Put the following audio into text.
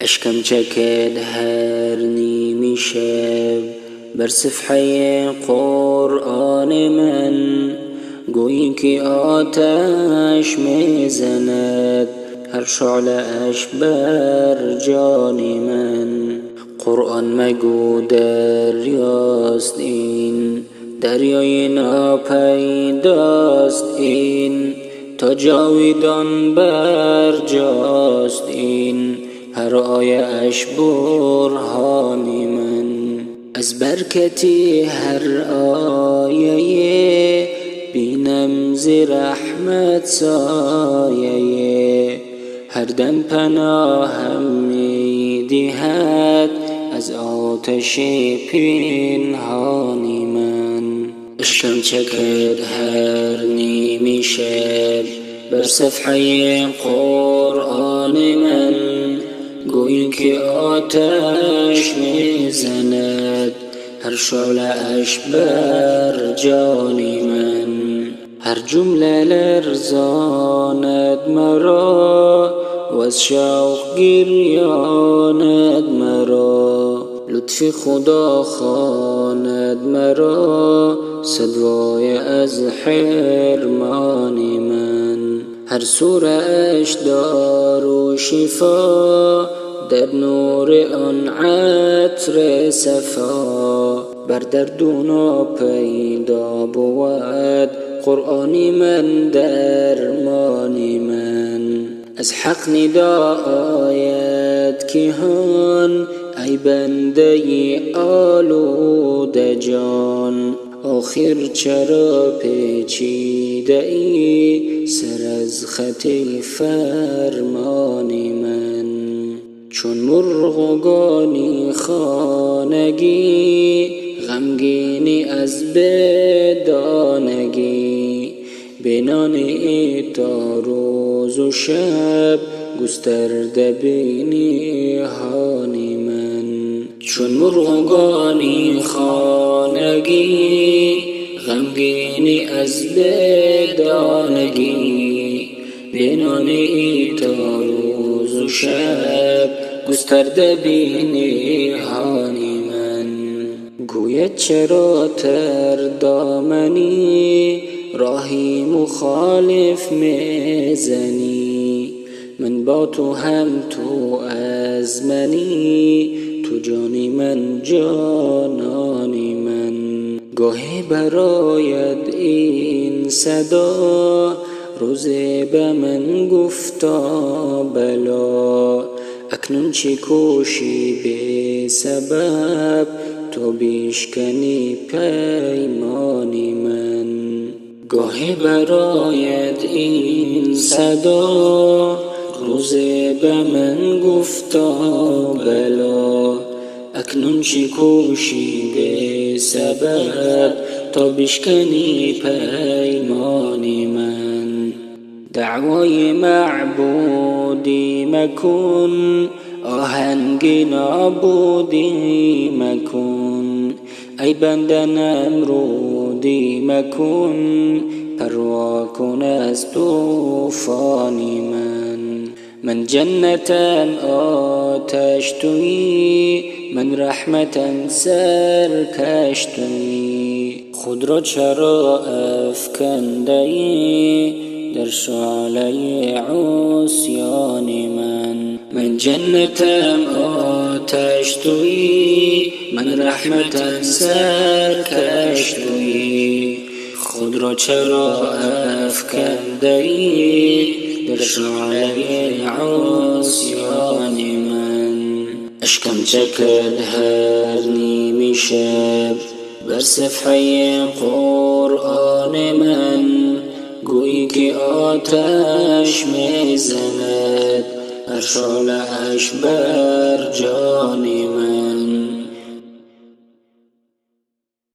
اشکم چکد هر نیمی شب بر صفحه قرآن من، گویی که آتش میزند هر شعله اش بر جان من. قرآن مگو دریاست این، دریای ناپیداست این، تا جاویدان برجاست این، هر آیه اش برهان من. از برکتی هر آیه بینم ز رحمت سایه، هر دم پناهم می دهد از آتش پنهان من. اشکم چکد هر نیمی شب بر صفحه قرآن من، گویی که آتش میزند هر شعله اش بر جان من. هر جمله لرزاند مرا و از شوق گریاند مرا، لطف خدا خواند مرا صد وای از حرمان من. هر سوره اش دارو شفا، در نور آن عطر صفا، بر درد ناپیدا بود قرآن من درمان من. از حق ندا آید که هان ای بنده آلوده جان، آخر چرا پیچیده ای سر از خط فرمان من. چون مرغگانی خانگی غمگینی از بدانگی، به نان تا روز و شب گسترده بینی هان من. چون مرغگانی خانگی غمگینی از بدانگی، به نان تا روز و شب گسترده بینی هان من. گوید چرا تر دامنی راهی مخالف میزنی، من با تو هم تو از منی، تو جانی من جانان من. گاهی براید این صدا روزی به من گفتا بلا، اکنون چی کوشی بی سبب تو بشکنی پیمان من. گاهی براید این صدا روزی به من گفتا بلا، اکنون چی کوشی بی سبب تا بشکنی پیمان من. دعوای معبودی مکن، آهنگ نابودی مکن، ای بنده نمرودی مکن، پروا کن از طوفان من. من جنتم آتش تویی، من رحمتم سرکش تویی، خود را چرا افکنده ای در شعله عصیان من. من جنتم آتش تویی، من رحمتم سرکش تویی، خود را چرا افکنده ای در شعله عصیان من. اشکم چکد هر نیمی شب بر صفحه قرآن من، گویی که آتش میزند هر شعله اش بر جان من.